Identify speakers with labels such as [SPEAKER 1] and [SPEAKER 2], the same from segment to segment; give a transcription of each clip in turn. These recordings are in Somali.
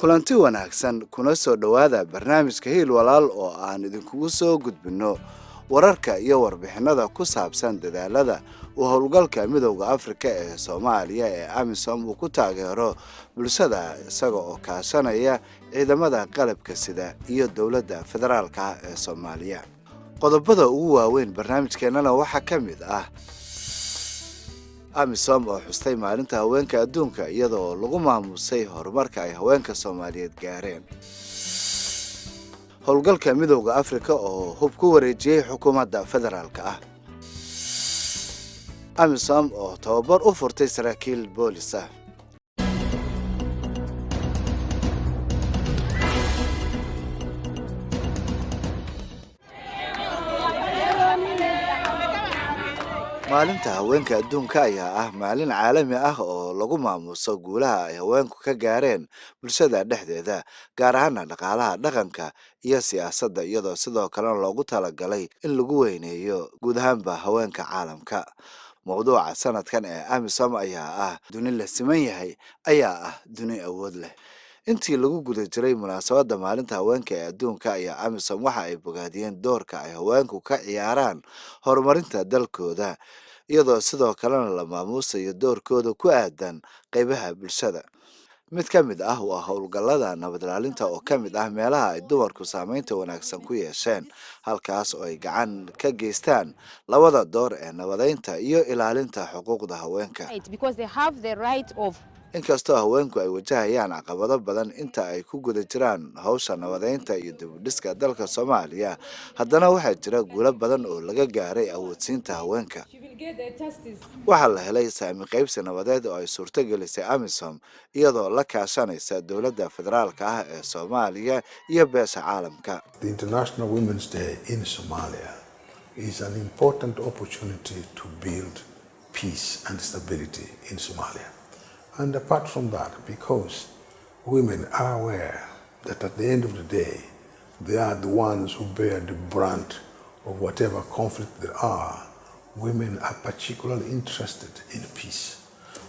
[SPEAKER 1] Kulanti wanaagsan, kuna soo dhowaada barnaamijka Hiil Walaal oo aan idinkugu soo gudbinno wararka iyo warbixinada ku saabsan dadaalada uu howlgalka Midowda Afrika ee Soomaaliya ee AMISOM uu ku taageero bulshada, isaga oo kaashanaya ciidamada qalabka sida iyo dowladda federaalka ee Soomaaliya. Qodobada ugu waaweyn barnaamijkeennana waxaa ka mid ah AMISOM oo xustay Maalinta Haweenka Adduunka, iyadoo lagu maamuusay horumarka ay haweenka Soomaaliyeed gaareen. Howlgalka Midowda Afrika oo hub ku wareejiyey xukuumadda federaalka ah. AMISOM oo tababar u furtay saraakiil boolis ah. Maalinta Haweenka Adduunka ayaa ah maalin caalami ah oo lagu maamuuso guulaha ay haweenku ka gaareen bulshada dhexdeeda, gaar ahaana dhaqaalaha, dhaqanka iyo siyaasadda, iyadoo sidoo kalena loogu talagalay in lagu weyneeyo guud ahaanba haweenka caalamka. Mawduuca sanadkan ee AMISOM ayaa ah "Duni la siman yahay ayaa ah duni awood leh". Intii lagu guda jiray munaasabadda Maalinta Haweenka ee Adduunka ayaa AMISOM waxa ay bogaadiyeen doorka ay haweenku ka ciyaaraan horumarinta dalkooda, iyadoo sidoo kalena la maamuusayo doorkooda ku aadan qeybaha bulshada. Mid ka mid ah waa howlgallada nabad ilaalinta oo ka mid ah meelaha ay dumarku saameynta wanaagsan ku yeesheen, halkaas oo ay gacan ka geystaan labada door ee nabadeynta iyo ilaalinta xuquuqda haweenka. Inkastoo haweenku ay wajahayaan caqabado badan inta ay ku guda jiraan hawsha nabadeynta iyo dib u dhiska dalka Soomaaliya, haddana waxaa jira guulo badan oo laga gaaray awoodsiinta haweenka. Waxaa la helay saami qaybsi nabadeed oo ay suurto gelisay AMISOM iyadoo la kaashanaysa dowladda federaalka ah ee Soomaaliya iyo beesha caalamka.
[SPEAKER 2] The International Women's Day in Somalia is an important opportunity to build peace and stability in Somalia. And apart from that, because women are aware that at the end of the day, they are the ones who bear the brunt of whatever conflict there are, women are particularly interested in peace.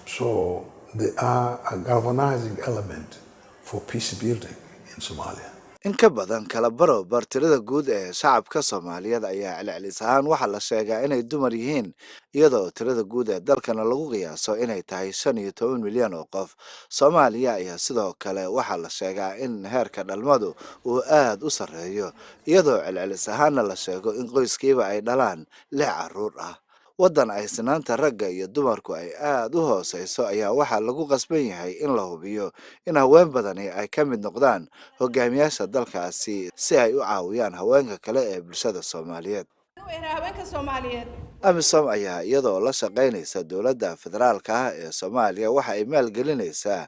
[SPEAKER 2] So they are a galvanizing element for peace building in Somalia.
[SPEAKER 1] In ka badan kala barobar tirada guud ee shacabka Soomaaliyeed ayaa celcelis ahaan waxaa la sheegaa inay dumar yihiin, iyadoo tirada guud ee dalkana lagu qiyaaso inay tahay 15 milyan oo qof. Soomaaliya ayaa sidoo kale waxaa la sheegaa in heerka dhalmadu uu aad u sarreeyo, iyadoo celcelis ahaanna la sheego in qoyskiiba ay dhalaan lix caruur ah. Waddan ay sinaanta ragga iyo dumarku ay aad u hooseyso ayaa waxaa lagu qasban yahay in la hubiyo in haween badani ay ka mid noqdaan hogaamiyaasha dalkaasi, si ay u caawiyaan haweenka kale ee bulshada Soomaaliyeed. AMISOM ayaa iyadoo la shaqaynaysa dowladda federaalka ah ee Soomaaliya waxa ay maalgelinaysaa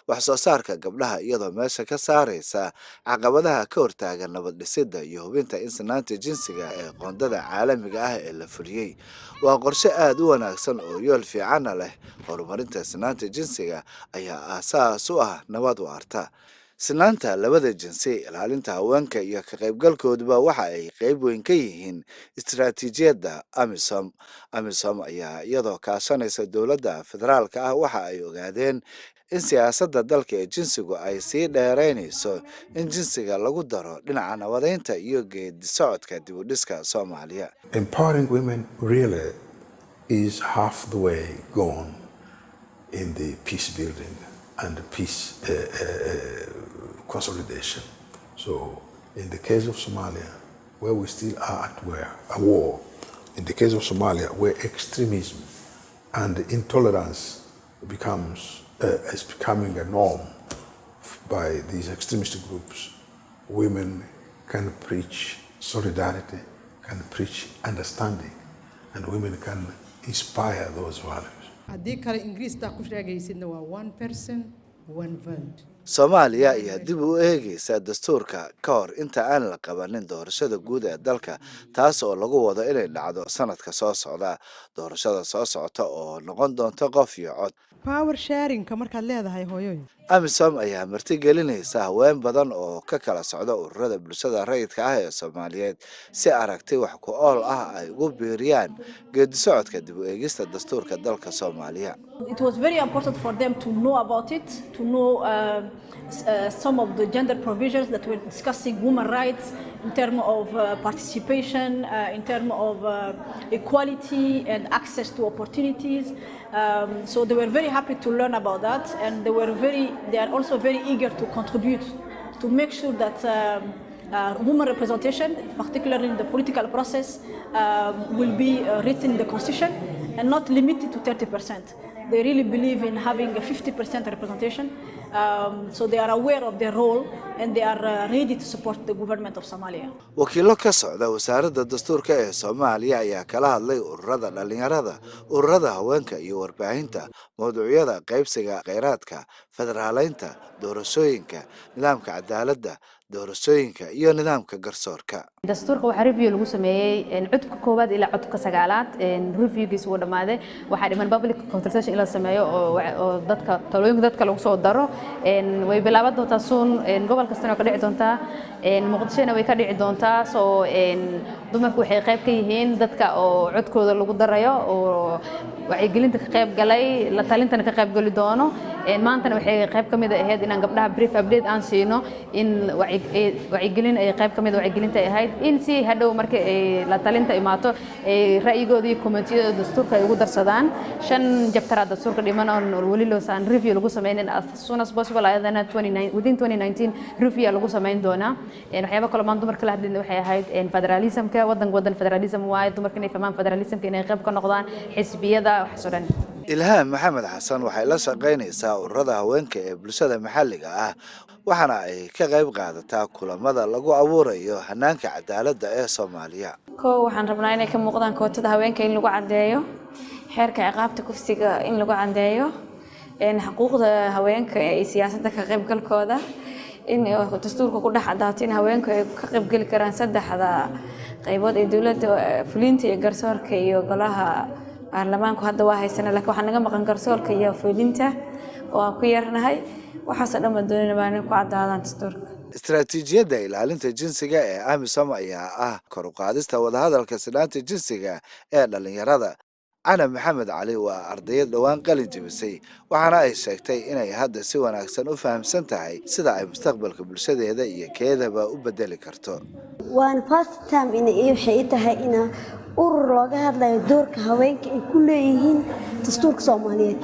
[SPEAKER 1] wax soo saarka gabdhaha, iyadoo meesha ka saaraysa caqabadaha ka hortaagan nabad dhisidda iyo hubinta in sinaanta jinsiga ee qoondada caalamiga ah ee la fuliyey. Waa qorshe aada u wanaagsan oo yool fiicanna leh. Horumarinta sinaanta jinsiga ayaa aasaas u ah nabad waarta. Sinaanta labada jinsi, ilaalinta haweenka iyo ka qaybgalkooduba waxa ay qayb weyn ka yihiin istaraatiijiyadda AMISOM. AMISOM ayaa iyadoo kaashanaysa dowladda federaalka ah waxa ay ogaadeen in siyaasadda dalka ee jinsigu ay sii dheeraynayso in jinsiga lagu daro dhinaca nabadeynta iyo geedi socodka dib u dhiska Soomaaliya.
[SPEAKER 2] Empowering women really is half the way gone in the peace building and the peace consolidation. So, in the case of Somalia, where we still are at a war, in the case of Somalia, where extremism and intolerance becomes is becoming a norm by these extremist groups, women can preach solidarity, can preach understanding, and women can inspire those values.
[SPEAKER 3] Haddii kale Ingiriistaa ku sheegaysidna, waa one person, one vote.
[SPEAKER 1] Soomaaliya ayaa dib u eegeysa dastuurka ka hor inta aan la qabanin doorashada guud ee dalka, taas oo lagu wado inay dhacdo sanadka soo socda, doorashada soo socota oo noqon doonta qof iyo cod.
[SPEAKER 3] Power sharingka markaad leedahay, hooyoy.
[SPEAKER 1] AMISOM ayaa martigelinaysa haween badan oo ka kala socda ururada bulshada rayidka ah ee Soomaaliyeed, si aragti wax ku ool ah ay ugu biiriyaan geedi socodka dib u eegista dastuurka dalka Soomaaliya.
[SPEAKER 4] It was very important for them to know about it, to know some of the gender provisions that we're discussing, women rights in terms of participation, in terms of equality and access to opportunities. So they were very happy to learn about that, and they are also very eager to contribute to make sure that women representation, particularly in the political process, will be written in the constitution and not limited to 30%. They really believe in having a 50% representation. So they are aware of their role and they are ready to support the government of Somalia.
[SPEAKER 1] Wakiilo ka socda Wasaaradda Dastuurka ee Soomaaliya ayaa kala hadlay ururada dhalinyarada, ururada haweenka iyo warbaahinta mawduucyada qaybsiga kheyraadka, federaaleynta, doorashooyinka, nidaamka cadaaladda, doorashooyinka iyo nidaamka garsoorka.
[SPEAKER 5] Dastuurka waxaa review lagu sameeyey cutubka koowaad ilaa cutubka sagaalaad. Reviewgiisa wuu dhammaaday. Waxaa dhiman public consultation in la sameeyo oo dadka talooyinka dadka lagu soo daro. Way bilaaban doontaa soon. Gobol kastana way ka dhici doontaa, Muqdishona way ka dhici doontaa. Soo dumarku waxay qayb ka yihiin dadka oo codkooda lagu darayo oo wacyigelinta ka qayb galay, la talintana ka qayb gali doono. Maantana waxay qayb ka mid ahayd inaan gabdhaha brief update aan siino, in wacyigelin ay qayb ka mid wacyigelinta ay ahayd, in si hadhow marka ay la talinta imaato ay ra'yigooda iyo commentiyadooda dastuurka ay ugu darsadaan. Shan chapter-aa dastuurka dhiman oon weli loosaan review lagu sameynin. As soon as possible ayadana within 2019 review lagu sameyn doonaa. Waxyaaba kaloo maan dumarka la hadlayna waxay ahayd federalismka wadanka. Wadan federalism waaye. Dumarka inay fahmaan federalismka, inay qayb ka noqdaan xisbiyada, waxaas oo dhan.
[SPEAKER 1] Ilhaam Maxamed Xasan waxay la shaqaynaysaa ururada haweenka ee bulshada maxalliga ah, waxaana ay ka qayb qaadataa kulamada lagu abuurayo hanaanka cadaaladda ee Soomaaliya.
[SPEAKER 6] Kow, waxaan rabnaa inay ka muuqdaan kootada haweenka in lagu caddeeyo xeerka ciqaabta kufsiga, in lagu caddeeyo xuquuqda haweenka ee siyaasadda, ka qaybgalkooda, in dastuurka ku dhex cadaato in haweenku ay ka qaybgeli karaan saddexda qaybood ee dowladda: fulinta iyo garsoorka iyo golaha baarlamaanku. Hadda waa haysana, laakiin waxaa naga maqan garsoorka iyo fulinta oo aan ku yarnahay. Waxaasoo dhan baan doonayna baa inay ku caddaadaan dastuurka.
[SPEAKER 1] Istaraatiijiyadda ilaalinta jinsiga ee AMISOM ayaa ah kor u qaadista wadahadalka sinaanta jinsiga ee dhalinyarada. Cana Maxamed Cali waa ardayad dhowaan qalin jebisay, waxaana ay sheegtay inay hadda si wanaagsan u fahamsan tahay sida ay mustaqbalka bulshadeeda iyo keedaba u bedeli karto.
[SPEAKER 7] Waana first time in waxay ii tahay ina urur looga hadlayo doorka haweenka ay ku leeyihiin dastuurka Soomaaliyeed.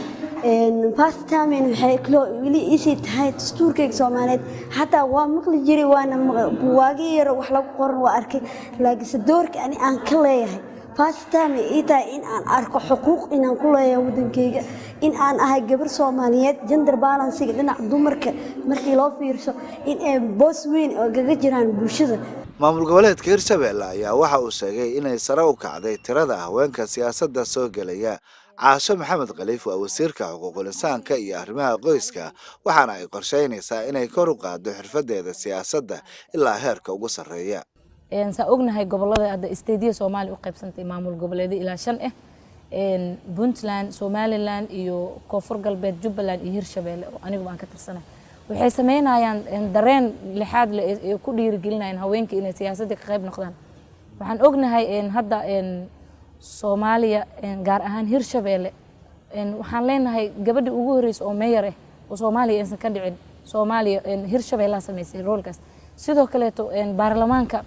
[SPEAKER 7] First time waxay kaloo weli iisii tahay dastuurkayga Soomaaliyeed. Xataa waa maqli jiray, waana buwaagi yaro wax lagu qoran waa arkay, laakiinse doorka ani aan ka leeyahay first time ay ii tahay in aan arko xuquuq inaan ku leeyahay wadankayga, in aan ahay gabar Soomaaliyeed. Gender balancega dhinaca dumarka markii loo fiirsho, in ay boos weyn oo kaga jiraan bulshada.
[SPEAKER 1] Maamul goboleedka Hirshabelle ayaa waxa uu sheegay inay sare u kacday tirada haweenka siyaasadda soo gelaya. Caasho Maxamed Khaliif waa wasiirka xuquuqul insaanka iyo arrimaha qoyska, waxaana ay qorsheynaysaa inay kor u qaaddo xirfadeeda siyaasadda ilaa heerka ugu sarreeya.
[SPEAKER 8] Saa ognahay, gobolada hadda state-ya Soomaaliya u qaybsantay, maamul goboleedyo ilaa shan ah: Puntland, Somaliland iyo Koonfur Galbeed, Jubbaland iyo Hirshabeelle oo anigu aan ka tirsanay, waxay sameynayaan dareen lixaad leh ee ku dhiirigelinayaan haweenka inay siyaasadda ka qayb noqdaan. Waxaan ognahay hadda Soomaaliya, gaar ahaan Hirshabeelle, waxaan leenahay gabadhii ugu horreysay oo mayor ah oo Soomaaliya aysan ka dhicin Soomaaliya, Hirshabeellaa sameysay roolkaas. Sidoo kaleeto baarlamaanka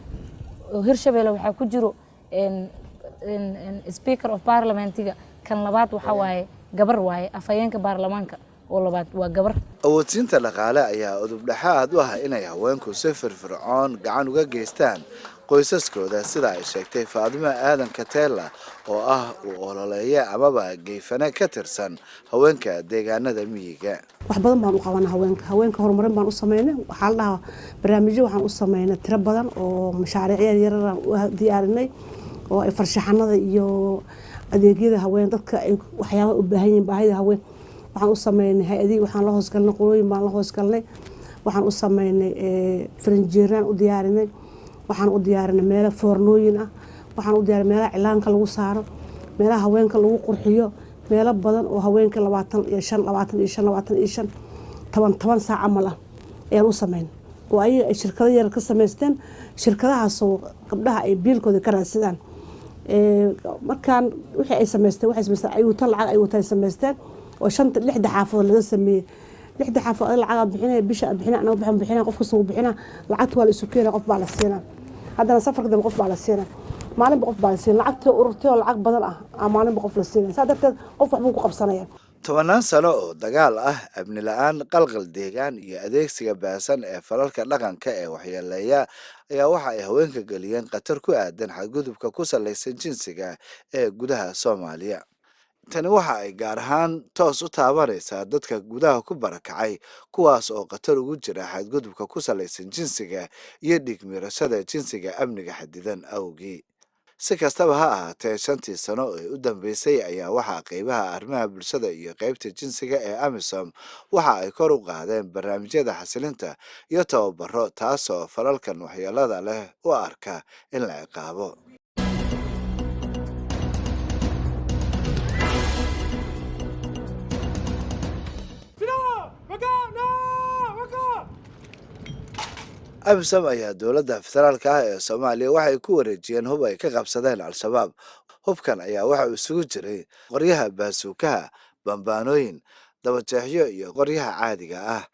[SPEAKER 8] Hirshabeelle waxaa ku jiro speaker of parliamentiga kan labaad waxaa waaye gabar waaye, afhayeenka baarlamaanka oo labaad waa gabar.
[SPEAKER 1] Awoodsiinta dhaqaale ayaa udub dhexaad u ah inay haweenku si firfircoon gacan uga geystaan qoysaskooda, sida ay sheegtay Faadimo Aadan Kateela oo ah uu ololeeya amaba geyfane ka tirsan haweenka deegaanada miyiga.
[SPEAKER 9] Wax badan baan u qabanaa haweenka. Haweenka horumarin baan u sameynay. Waxaa la dhahaa barnaamijyo waxaan u sameynay tiro badan oo mashaariic yararaan u diyaarinay oo ay farshaxanada iyo adeegyada haween, dadka ay waxyaaba u baahan yihiin, baahida haween. Waxaan u sameynay hay-adihii, waxaan la hoosgalnay qolooyin baan la hoosgalnay. Waxaan u sameynay faranjeeraan u diyaarinay, waxaan u diyaarinay meelo foornooyin ah, waxaan u diyaarinay meelaha cilaanka lagu saaro, meelaha haweenka lagu qurxiyo, meelo badan oo haweenka 25, 25, 25, 10 10 saac camal ah ayaan u sameynay oo ayaga ay shirkado yar ka samaysteen, shirkadahaasoo gabdhaha ay biilkooda ka raadsadaan. Markaan wixii ay samaysteen, waxay samaysteen ayuuta, lacag ayuuta ay samaysteen oo shanta lixda xaafadood laga sameeyey. Lixda xaafad adiga lacag aad bixinaya, bisha aad bixinaya, anaga waxaan bixinaya, qof kasta wuu bixinaa. Lacagta waa la isu keenaya, qof baa la siinaa. Haddana safarka dambe qof baa la siinaa, maalinba qof baa la siinaa. Lacagtii ururtay oo lacag badan ah aa maalinba qof la siinaya. Saa darteed qof waxbuu ku qabsanaya.
[SPEAKER 1] Tobanaan sano oo dagaal ah, amni la-aan, qalqal deegaan iyo adeegsiga baahsan ee falalka dhaqanka ee waxyeeleeya ayaa waxa ay haweenka geliyeen khatar ku aadan xadgudubka ku salaysan jinsiga ee gudaha Soomaaliya. Tani waxa ay gaar ahaan toos u taabanaysaa dadka gudaha ku barakacay, kuwaas oo khatar ugu jira xadgudubka ku salaysan jinsiga iyo dhiigmiirashada jinsiga amniga xadidan awgii. Si kastaba ha ahaatee, 5-tii sano ee u dambeysay ayaa waxaa qeybaha arrimaha bulshada iyo qeybta jinsiga ee AMISOM waxa ay kor u qaadeen barnaamijyada xasilinta iyo tababaro, taasoo falalkan waxyeelada leh u arka in la ciqaabo. AMISOM ayaa dowladda federaalka ah ee Soomaaliya waxay ku wareejiyeen hub ay ka qabsadeen Al-Shabaab. Hubkan ayaa waxa uu isugu jiray qoryaha baasuukaha, bambaanooyin, dabajeexyo iyo qoryaha caadiga ah.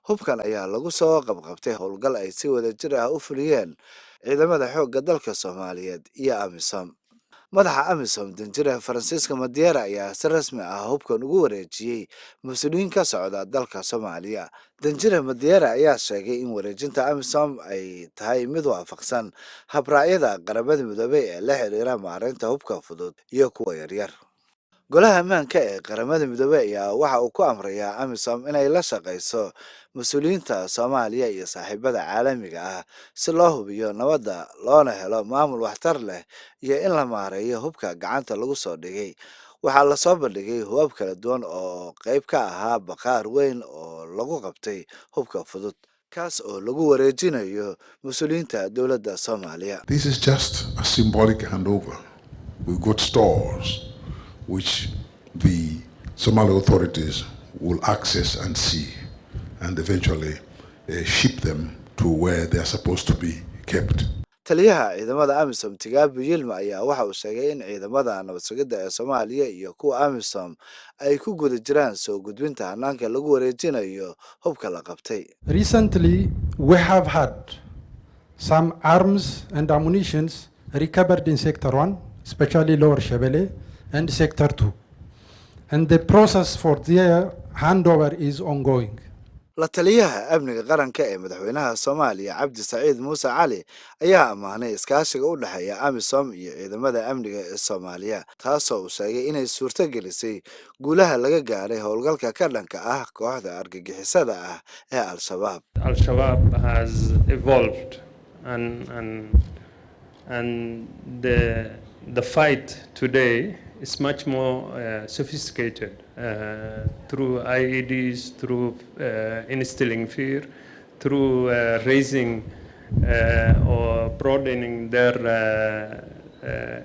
[SPEAKER 1] Hubkan ayaa lagu soo qabqabtay howlgal ay si wadajir ah u fuliyeen ciidamada xoogga dalka Soomaaliyeed iyo AMISOM. Madaxa AMISOM, danjire Francisco Madiera, ayaa si rasmi ah hubkan ugu wareejiyey mas-uuliyiin ka socda dalka Soomaaliya. Danjire Madiera ayaa sheegay in wareejinta AMISOM ay tahay mid waafaqsan habraacyada Qaramada Midoobey ee la xiriira maareynta hubka fudud iyo kuwa yaryar. Golaha Ammaanka ee Qaramada Midoobey ayaa waxa uu ku amrayaa AMISOM inay la shaqeyso mas-uuliyiinta Soomaaliya iyo saaxiibada caalamiga ah si loo hubiyo nabadda, loona helo maamul waxtar leh iyo in la maareeyo hubka gacanta lagu soo dhigay. Waxaa lasoo bandhigay hubab kala duwan oo qayb ka ahaa bakhaar weyn oo lagu qabtay hubka fudud, kaas oo lagu wareejinayo mas-uuliyiinta dowladda Soomaaliya.
[SPEAKER 2] This is just a symbolic handover. We've got stores which the Somali authorities will access and see and eventually ship them to where they are supposed to be kept.
[SPEAKER 1] Taliyaha ciidamada AMISOM, Tigaabu Yilma, ayaa waxa uu sheegay in ciidamada nabad sugidda ee Soomaaliya iyo kuwa AMISOM ay ku guda jiraan soo gudbinta hanaanka lagu wareejinayo hubka la qabtay.
[SPEAKER 10] Recently, we have had some arms and ammunitions recovered in Sector 1, especially Lower Shebelle, and Sector 2. And the process for their handover is ongoing.
[SPEAKER 1] La taliyaha amniga qaranka ee madaxweynaha Soomaaliya, Cabdi Saciid Muuse Cali, ayaa ammaanay iskaashiga u dhexeeya AMISOM iyo ciidamada amniga ee Soomaaliya, taasoo uu sheegay inay suurto gelisay guulaha laga gaaray howlgalka ka dhanka ah kooxda argagixisada ah ee Al-Shabaab.
[SPEAKER 11] Al-Shabaab has evolved and the fight today is much more sophisticated through IEDs, through instilling fear, through raising or broadening their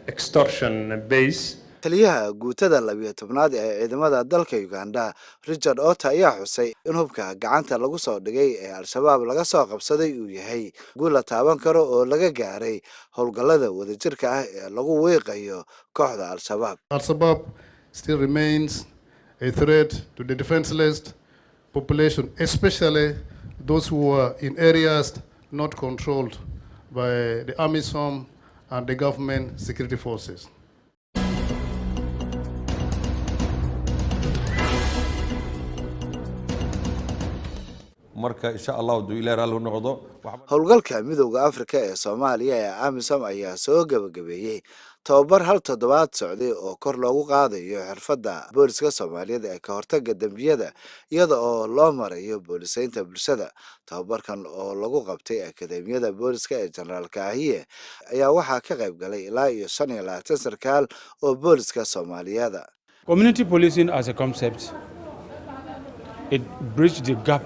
[SPEAKER 11] extortion base.
[SPEAKER 1] Taliyaha guutada 12aad ee ciidamada dalka Uganda, Richard Ota, ayaa xusay in hubka gacanta lagu soo dhigay ee Al-Shabaab laga soo qabsaday uu yahay guul la taaban karo oo laga gaaray howlgallada wadajirka ah ee lagu wiiqayo kooxda Al-Shabaab.
[SPEAKER 12] Al-Shabaab still remains a threat to the defenseless population, especially those who are in areas not controlled by the AMISOM and the government security forces.
[SPEAKER 13] Marka insha Allah hadduu Ilaah raalli u noqdo.
[SPEAKER 1] Howlgalka Midowda Afrika ee Soomaaliya ee AMISOM ayaa soo gabagabeeyey tababar hal toddobaad socday oo kor loogu qaadayo xirfadda booliska Soomaaliyeed ee ka hortagga dembiyada iyada oo loo marayo booliseynta bulshada. Tababarkan oo lagu qabtay Akademiyada Booliska ee Jenaraal Kaahiye ayaa waxaa ka qayb galay ilaa iyo 25 sarkaal oo booliska Soomaaliyeeda.
[SPEAKER 14] Community policing as a concept, it bridged the gap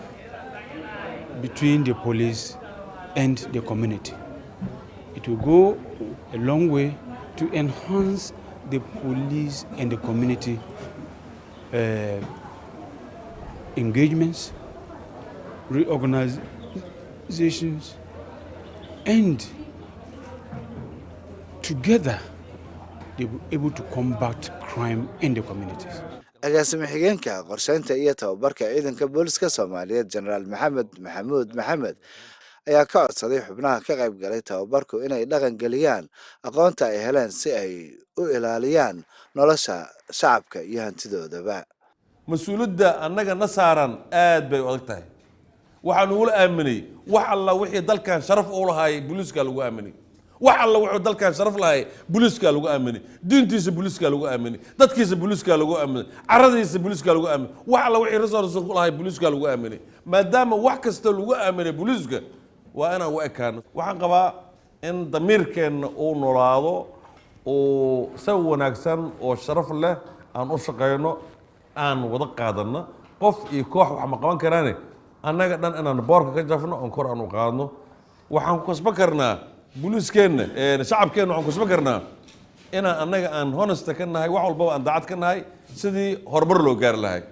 [SPEAKER 14] between the police and the community. It will go a long way to enhance the police and the community engagements, reorganizations, and together they will be able to combat crime in the communities.
[SPEAKER 1] Agaasime xigeenka qorsheynta iyo tababarka ciidanka booliska Soomaaliyeed, Jenaraal Maxamed Maxamuud Maxamed, ayaa ka codsaday xubnaha ka qayb galay tababarku inay dhaqan geliyaan aqoonta ay heleen si ay u ilaaliyaan nolosha shacabka iyo hantidoodaba.
[SPEAKER 13] Mas-uuliyadda annaga na saaran aad bay u adag tahay. Waxaa nagula aaminay wax alla wixii dalkan sharaf u lahaay booliiskaa lagu aaminay. Wax alla wuxuu dalkan sharaf lahay booliiskaa lagu aaminay. Diintiisa booliiskaa lagu aaminay, dadkiisa booliiskaa lagu aaminay, caradiisa booliiskaa lagu aaminay, wax alla wixii resource ku lahay booliiskaa lagu aaminay. Maadaama wax kasta lagu aaminay booliiska, waa inaan u ekaano. Waxaan qabaa in damiirkeenna uu noolaado, uu si wanaagsan oo sharaf leh aan u shaqayno, aan wada qaadanno. Qof iyo koox wax ma qaban karaane, annaga dhan inaan boorka ka jafno oon kor aan u qaadno. Waxaan ku kasban karnaa booliiskeenna, shacabkeenna, waxaan ku kasban karnaa inaan annaga aan honest ka nahay, wax walbaba aan daacad ka nahay, sidii horumar loo gaari lahay.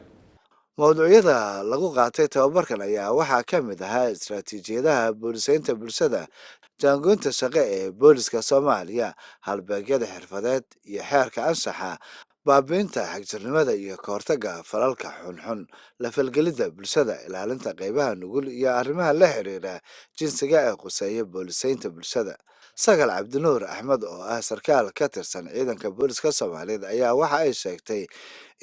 [SPEAKER 1] Mawduucyada lagu qaatay tababarkan ayaa waxaa ka mid ahaa istaraatiijiyadaha booliseynta bulshada, jaangoynta shaqo ee booliska Soomaaliya, halbeegyada xirfadeed iyo xeerka anshaxa, baabiinta xagjirnimada iyo kahortaga falalka xunxun, la falgelidda bulshada, ilaalinta qeybaha nugul iyo arrimaha la xiriira jinsiga ee quseeya booliseynta bulshada. Sagal Cabdinuur Axmed oo ah sarkaal ka tirsan ciidanka booliska Soomaaliyeed ayaa waxa ay sheegtay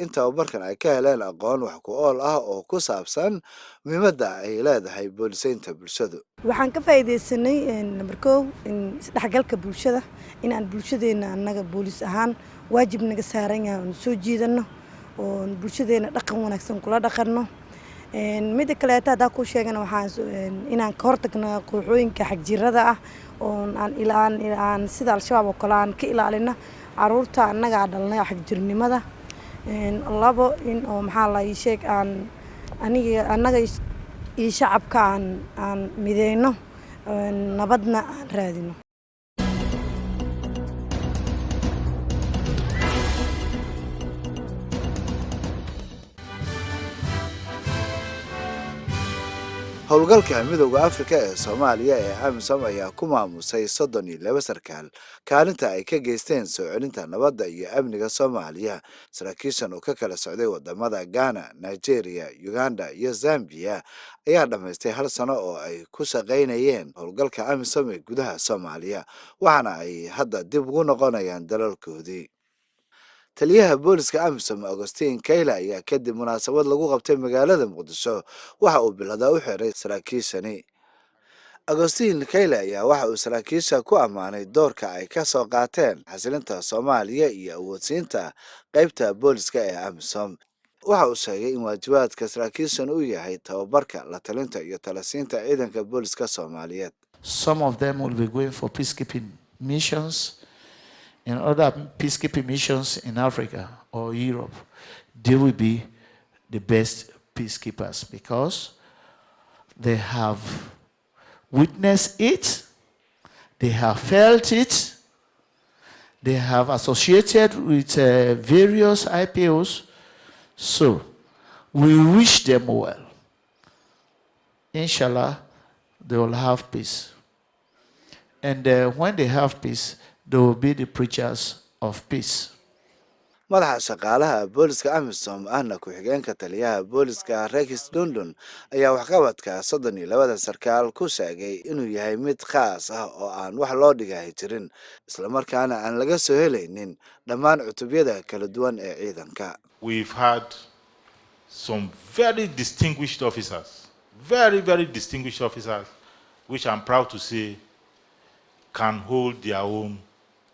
[SPEAKER 1] in tababarkan ay ka heleen aqoon wax ku ool ah oo ku saabsan muhiimadda ay leedahay booliseynta bulshadu.
[SPEAKER 15] Waxaan ka faa'iidaysanay, number kow, in isdhexgalka bulshada, in aan bulshadeena annaga boolis ahaan waajib naga saaran yahay oon soo jiidano oon bulshadeena dhaqan wanaagsan kula dhaqanno. Mida kaleeta haddaa kuu sheegana, waxaan inaan ka hortagno kooxooyinka xagjirada ah oon aan ilaan aan sida Al-Shabaab oo kale aan ka ilaalino caruurta annagaa dhalnay xagjirnimada. Labo, in oo maxaa la ii sheeg aan aniga annaga iyo shacabka aan mideyno, nabadna aan raadino.
[SPEAKER 1] Howlgalka Midowda Afrika ee Soomaaliya ee AMISOM ayaa ku maamusay 32 sarkaal kaalinta ay ka geysteen soo celinta nabadda iyo amniga Soomaaliya. Saraakiishan oo ka kala socday wadamada Ghana, Nigeria, Uganda iyo Zambiya ayaa dhammaystay hal sano oo ay ku shaqaynayeen howlgalka AMISOM ee gudaha Soomaaliya, waxaana ay hadda dib ugu noqonayaan dalalkoodii. Taliyaha booliska AMISOM, Augustine Kayla, ayaa kadib munaasabad lagu qabtay magaalada Muqdisho waxa uu bilada u xiray saraakiishani. Augustine Kayle ayaa waxa uu saraakiisha ku ammaanay doorka ay ka soo qaateen xasilinta Soomaaliya iyo awoodsiinta qaybta booliska ee AMISOM. Waxa uu sheegay in waajibaadka saraakiishan uu yahay tababarka, la talinta iyo talasiinta ciidanka booliska Soomaaliyeed.
[SPEAKER 16] Some of them will be going for peacekeeping missions in other peacekeeping missions in Africa or Europe. They will be the best peacekeepers because they have witnessed it, they have felt it, they have associated with various IPOs. So we wish them well. Inshallah, they will have peace. And when they have peace, they will be the preachers of peace.
[SPEAKER 1] Madaxa shaqaalaha booliska AMISOM ahna ku-xigeenka taliyaha booliska, Rex Dundon, ayaa waxqabadka 32-da sarkaal ku sheegay inuu yahay mid khaas ah oo aan wax loo dhigahi jirin, islamarkaana aan laga soo helaynin dhammaan cutubyada kala duwan ee ciidanka.
[SPEAKER 17] We've had some very distinguished officers, very, very distinguished officers, which I'm proud to say can hold their own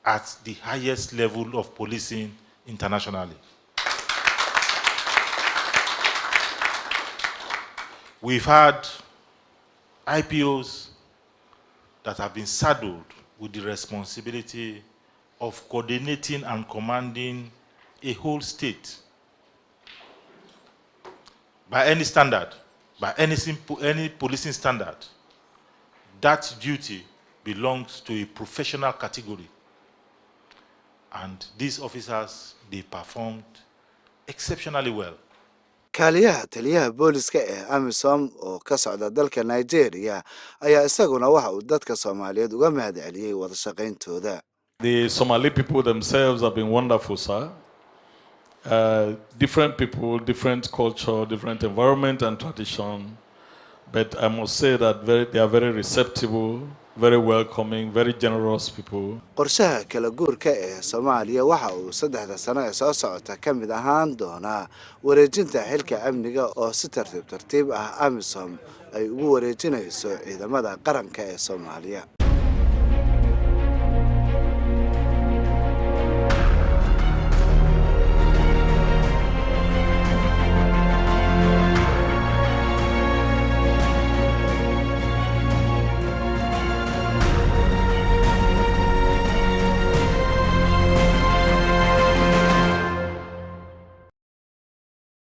[SPEAKER 17] at the highest level of policing internationally. We've had IPOs that have been saddled with the responsibility of coordinating and commanding a whole state. By any standard, by any policing standard, that duty belongs to a professional category. And these officers, they performed exceptionally well.
[SPEAKER 1] Kaaliyaha taliyaha booliska ee AMISOM oo ka socda dalka Nigeria ayaa isaguna waxa uu dadka Soomaaliyeed uga mahad celiyey wada shaqayntooda.
[SPEAKER 18] The Somali people themselves have been wonderful, sir. Different people, different culture, different environment and tradition. But I must say that they are very receptive, very welcoming, very generous people.
[SPEAKER 1] Qorshaha kala guurka ee Soomaaliya waxa uu 3da sano ee soo socota ka mid ahaan doonaa wareejinta xilka amniga oo si tartiib tartiib ah AMISOM ay ugu wareejinayso ciidamada qaranka ee Soomaaliya.